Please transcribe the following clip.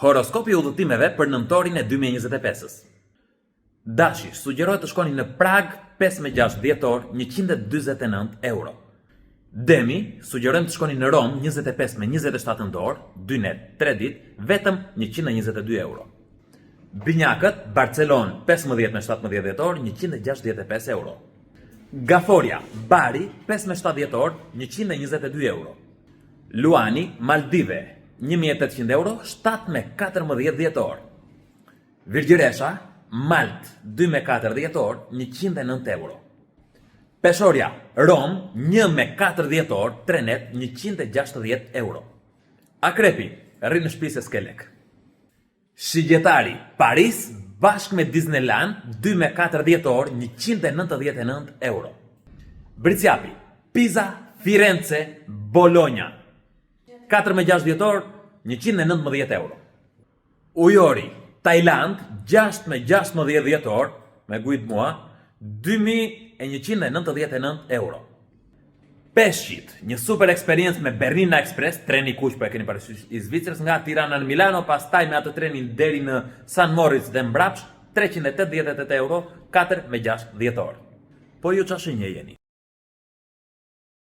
Horoskopi i udhëtimeve për nëntorin e 2025-ës. Dashi, sugjerohet të shkoni në Pragë 5 me 6 dhjetor 149 euro. Demi, sugjerojmë të shkoni në Romë 25 me 27 nëntor, 2 net, 3 ditë, vetëm 122 euro. Binjakët, Barcelonë 15 me 17 dhjetor, 165 euro. Gaforja, Bari 5 me 7 dhjetor, 122 euro. Luani, Maldive, 1800 euro, 7 me 14 dhjetor. Virgjëresha, Maltë, 2 me 4 dhjetor, 109 euro. Peshorja, Romë, 1 me 4 dhjetor, 3 net, 160 euro. Akrepi, rri në shtëpi se s'ke lek. Shigjetari, Paris, bashkë me Disneyland, 2 me 4 dhjetor, 199 euro. Bricjapi, Pisa, Firenze, Bologna, 4 me 6 dhjetor, 119 euro. Ujori, Tajland, 6 me 16 dhjetor, me guidë mua, 2199 euro. Peshqit, një super eksperiencë me Bernina Express, treni i kuq po e keni parasysh i Zvicrës nga Tirana në Milano, pastaj me atë trenin deri në San Moritz dhe mbrapsht, 388 euro, 4 me 6 dhjetor. Po ju ça shenje jeni?